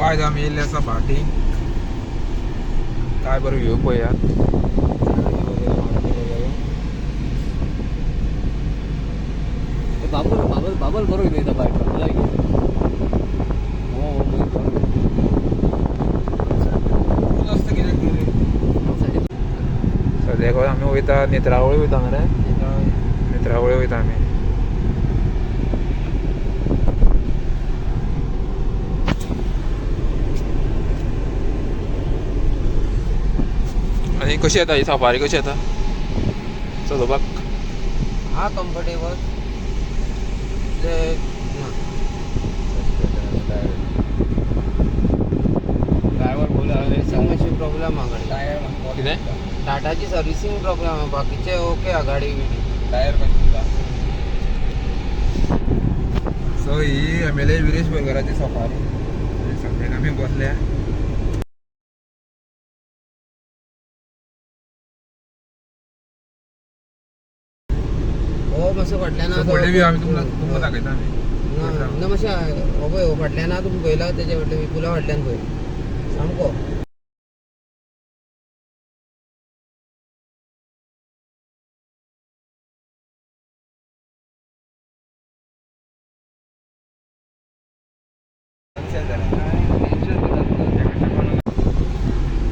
आयज आमी येयल्ले आसा भाटी. काय बरो व्यू पळयात. बाबल बाबल बाबल बरो घेता बायक हो बरो. सद्याक आमी वयता नेत्रावळी वयता मरे. नेत्रावळी वयता आमी. आनी कशी येता ही सफारी, कशी येता चलोवपाक? हा, कम्फर्टेबल ते ना. ड्रायव्हर बोला. सर्विसींग मातशी प्रॉब्लेम आहा गाडी. कितें? टाटाची सर्विसींग प्रॉब्लेम आहा, बाकीचे ओके आहा गाडी बिडी. टायर कशी. सो ही एमएलए विरेश बोरकराची सफारी. सगळे आमी बसल्या. हो, मातसो फाटल्यान आहा तो. फुडले बी आमी तुमकां तुमकां दाखयता आमी. ना ना, मातशें हो पळय, हो फाटल्यान आहा, तुमी पळयला तेजे फाटल्यान, विपुला फाटल्यान पळय सामको.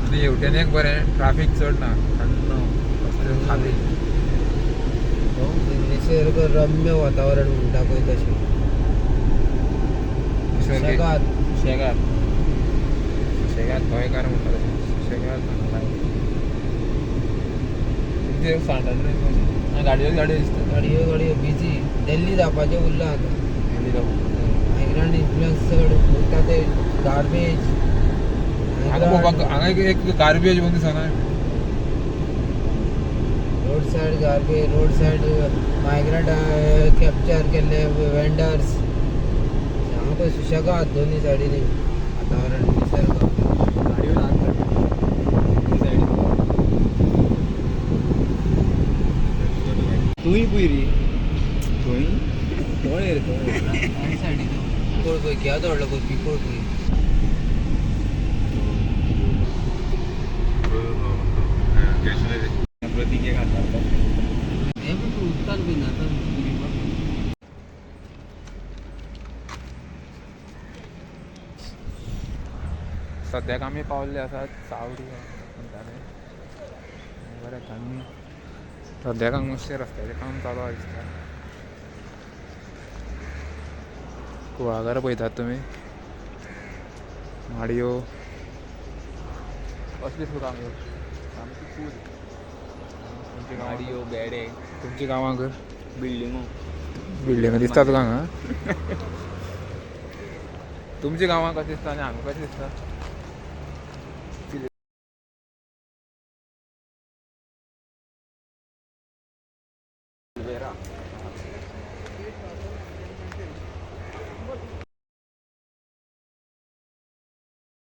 आनी हेवटेन एक बरें, ट्राफीक चड ना, थंड रस्ते खाली. निसर्ग रम्य वातावरण म्हणटा पळय तशें. सुशेगाद. सुशेगाद, सुशेगाद गोंयकार म्हणटा तशें सुशेगाद. तुमचे सांडल गाडयो गाडयो दिसता. गाडयो गाडयो बिजी. दिल्ली जावपाचें उरलां आतां. दिल्ली जावप. मायग्रंट इन्फ्लुएन्स चड वयता ते गार्बेज. हांगा पळोवपाक हांगा एक गार्बेज म्हणून दिसना. Road side garbage, road side migrant capture केल्ले वेंडर्स. हांगा पळय, सुशेगाद दोन्ही सायडीनी वातावरण, निसर्ग. गाडयो ल्हान सायडीन. तूंय पळय रे. थंय. तोळे रे तोळे. सायडीन पिकोळ पळय, घ्या दवरलो पळय पिकोळ पळय. हें पळय, उदकान पळय न्हाता. सद्याक आमी पावल्ले आसात चावडी म्हणटा ते. बरें, आमी सद्याक हांगा मातशें रस्त्याचें काम चालू आसा दिसता. कुळागरां पळयतात तुमी, माडयो कसली तुका हांगा सामकी कूल. तुमच्या गांवांत? गाडयो बेडे. तुमच्या गांवांत बिल्डिंगो. बिल्डिंग दिसता तुका हांगा? तुमच्या गांवांत कशें दिसता आनी हांगा कशें दिसता?